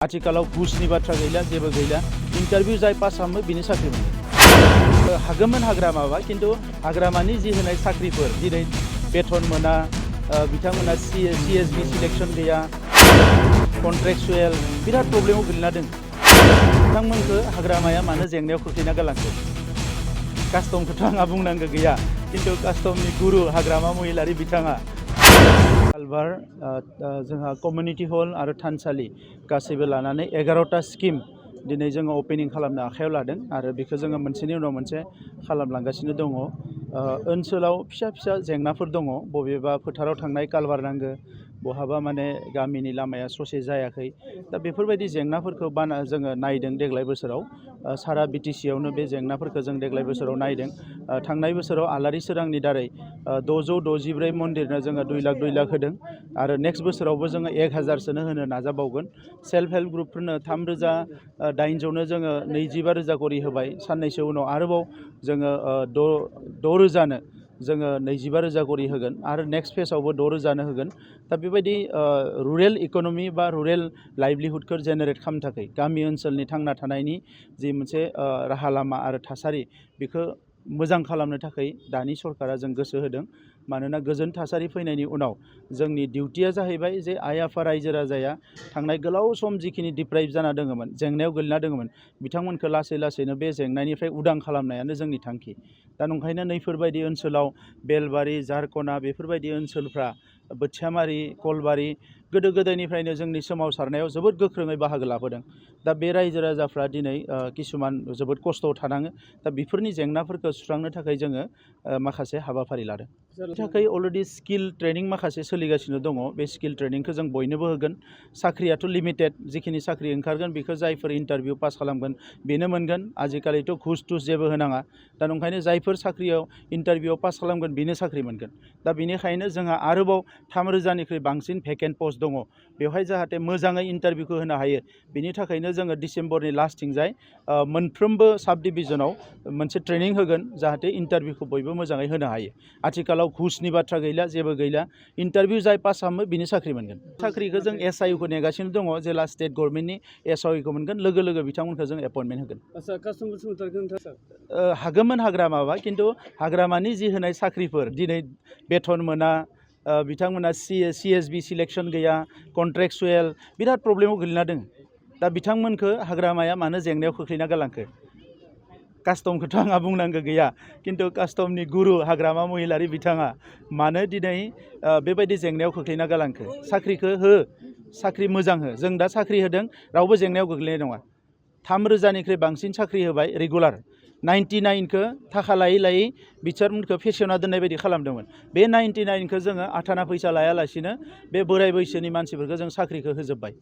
आथिखालाव घुसनि बाथ्रा गैला जेबो गैला इंटरव्यू जाय पास खालामो बिनि साख्रि मोनो हागौमोन हाग्रामाबा किन्तु हाग्रामानि जि होनाय साख्रिफोर दिनै बेथन मोना बिथांमोना CSB सिलेक्शन गैया कन्ट्रेक्चुएल बिराद प्रब्लेमाव गोलैना दं बिथांमोनखौ हाग्रामाया मानो जेंनायाव खोख्लैना गालांखो कास्टमखौथ' आंहा बुंनांगौ गैया किन्तु कास्टमनि गुरु हाग्रामा महिलारि बिथाङा कालभार जोंहा कमिउनिटि हल आरो थानसालि गासैबो लानानै 11टा स्किम दिनै जोङो ओपनिं खालामनो आखायाव लादों आरो बेखौ जोङो मोनसेनि उनाव मोनसे खालामलांगासिनो दङ ओनसोलाव फिसा फिसा जेंनाफोर दङ बबेबा फोथाराव थांनाय कालभार नांगौ बहाबा माने गामिनि लामाया ससे जायाखै दा बेफोरबायदि जेंनाफोरखौ जोङो नायदों देग्लाय बोसोराव सारा BTC आवनो बे जेंनाफोरखौ जों देग्लाय बोसोराव नायदों थांनाय बोसोराव आलारि सोरांनि दारै 664 मन्दिरनो जोङो 2 लाख होदों आरो नेक्स्ट बोसोरावबो जोङो 1000 सोनो होनो नाजाबावगोन सेल्फ हेल्प ग्रुपफोरनो 3800नो जोङो 25000 करि होबाय साननैसो उनाव आरोबाव जोङो 6000नो जोङो 25000 करि होगोन आरो नेक्स्ट फेजआवबो 6000नो होगोन दा बेबायदि रुरेल इकनमि बा रुरेल लाइभलिहुडखौ जेनेरेट खालामनो थाखाय गामि ओनसोलनि थांना थानायनि जि मोनसे राहा लामा आरो थासारि बेखौ मोजां खालामनो थाखाय दानि सरकारा जों गोसो होदों मानोना गोजोन थासारि फैनायनि उनाव जोंनि डिउटिया जाहैबाय जे आइ आफा रायजो राजाया थांनाय गोलाव सम जिखिनि डिप्राइभ जाना दङमोन जेंनायाव गोलैना दङमोन बिथांमोनखौ लासै लासैनो बे जेंनानिफ्राय उदां खालामनायानो जोंनि थांखि दा नंखायनो नैफोरबायदि ओनसोलाव बेलबारि झारखना बेफोरबायदि ओनसोलफ्रा बोथियामारि कलबारि गोदो गोदायनिफ्रायनो जोंनि सोमावसारनायाव जोबोद गोख्रोङै बाहागो लाबोदों दा बे रायजो राजाफ्रा दिनै किसुमान जोबोद खस्थ'आव थानाङो दा बेफोरनि जेंनाफोरखौ सुस्रांनो थाखाय जोङो माखासे हाबाफारि लादों बेनि थाखाय अलरेडि स्किल ट्रेनिं माखासे सोलिगासिनो दङ बे स्किल ट्रेनिंखौ जों बयनोबो होगोन साख्रियाथ' लिमिटेड जिखिनि साख्रि ओंखारगोन बेखौ जायफोर इन्टारभिउ पास खालामगोन बेनो मोनगोन आजिखालिथ' घुस थुस जेबो होनाङा दा नंखायनो जायफोर साख्रियाव इन्टारभिउआव पास खालामगोन बेनो साख्रि मोनगोन दा बेनिखायनो जोंहा आरोबाव 3000निख्रुइ बांसिन भेकेन्ट पस्ट दङ बेवहाय जाहाथे मोजाङै इन्टारभिउखौ होनो हायो बेनि थाखायनो जोङो डिसेम्बरनि लास्टथिंजाय मोनफ्रोमबो साब डिभिजनाव मोनसे ट्रेनिं होगोन जाहाथे इन्टारभिउखौ बयबो मोजाङै होनो हायो आथिखालाव घुसनि बाथ्रा गैला जेबो गैला इन्टारभिउ जाय पास खालामो बिनि साख्रि मोनगोन साख्रिखौ जों SIU खौ नेगासिनो दङ जेला स्टेट गभर्नमेन्टनि SIU खौ मोनगोन लोगो लोगो बिथांमोनखौ जों एपइन्टमेन्ट होगोन हागौमोन हाग्रामाबा किन्तु हाग्रामानि जि होनाय साख्रिफोर दिनै बेथन मोना बिथांमोना CSB सिलेक्शन गैया कन्ट्रेक्चुएल बिराद प्रब्लेमाव गोलैना दं दा बिथांमोनखौ हाग्रामाया मानो जेंनायाव खोख्लैना गालांखो कास्टमखौथ' आंहा बुंनांगौ गैया किन्तु कास्टमनि गुरु हाग्रामा महिलारि बिथाङा मानो दिनै बेबायदि जेंनायाव खोख्लैना गालांखो साख्रिखौ हो साख्रि मोजां हो जों दा साख्रि होदों रावबो जेंनायाव गोग्लैनाय नङा 3000निख्रुइ बांसिन साख्रि होबाय रेगुलार 99खौ थाखा लायै लायै बिसोरखौ फेसेवना दोननाय बायदि खालामदोंमोन बे 99खौ जोङो आथाना फैसा लायालासिनो बे बोराय बैसोनि मानसिफोरखौ जों साख्रिखौ होजोब्बाय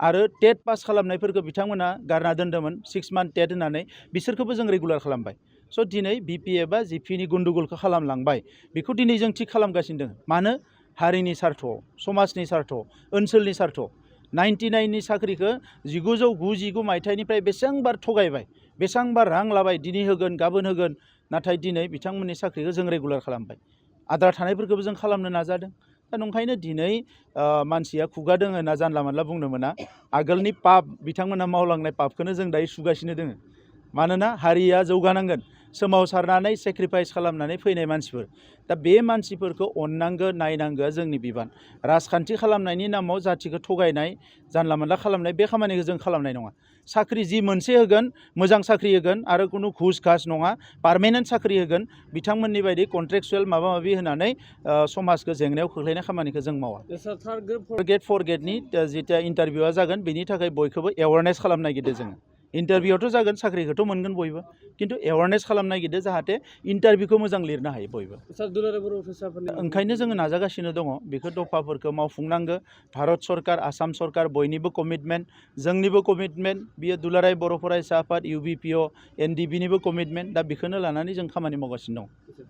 आरो टेट पास खालामनायफोरखौ बिथांमोना गारना दोन्दोंमोन 6 मान्थ टेट होननानै बिसोरखौबो जों रेगुलार खालामबाय स' दिनै Bpfआ बा GPनि गुन्दुगलखौ खालामलांबाय बेखौ दिनै जों थिग खालामगासिनो दङ मानो हारिनि सार्थआव समाजनि सार्थआव ओनसोलनि सार्थआव 99नि साख्रिखौ 1999 मायथाइनिफ्राय बेसेबांबार थगायबाय बेसेबांबार रां लाबाय दिनै होगोन गाबोन होगोन नाथाय दिनै बिथांमोननि साख्रिखौ जों रेगुलार खालामबाय आद्रा थानायफोरखौबो जों खालामनो नाजादों दा नंखायनो दिनै मानसिया खुगा दोङो होनना जानला मोनला बुंनो मोना आगोलनि पाप बिथांमोना मावलांनाय पापखौनो जों दायो सुगासिनो दोङो मानोना हारिया जौगानांगोन सोमावसारनानै सेक्रिफाइस खालामनानै फैनाय मानसिफोर दा बे मानसिफोरखौ अननांगौ नायनांगौआ जोंनि बिबान राजखान्थि खालामनायनि नामाव जाथिखौ थगायनाय जानला मोनला खालामनाय बे खामानिखौ जों खालामनाय नङा साख्रि जि मोनसे होगोन मोजां साख्रि होगोन आरो खुनु घुस घास नङा पार्मानेन्ट साख्रि होगोन बिथांमोननि बायदि कन्ट्रेक्चुएल माबा माबि होनानै समाजखौ जेंनायाव खोख्लैनाय खामानिखौ जों मावा ग्रेड 4 ग्रेडनि जिथिया इन्टारभिउआ जागोन बेनि थाखाय बयखौबो एवारनेस खालामनो नागिरदों जोङो इन्टारभिउआवथ' जागोन साख्रिखौथ' मोनगोन बयबो किन्तु एवारनेस खालामनो नागिरदों जाहाथे इन्टारभिउखौ मोजां लिरनो हायो बयबो ओंखायनो जोङो नाजागासिनो दङ बेखौ दफाफोरखौ मावफुंनांगौ भारत सरकार आसाम सरकार बयनिबो कमिटमेन्ट जोंनिबो कमिटमेन्ट बियो दुलाराय बर' फरायसा आफाद UBPO NDBनिबो कमिटमेन्ट दा बेखौनो लानानै जों खामानि मावगासिनो दं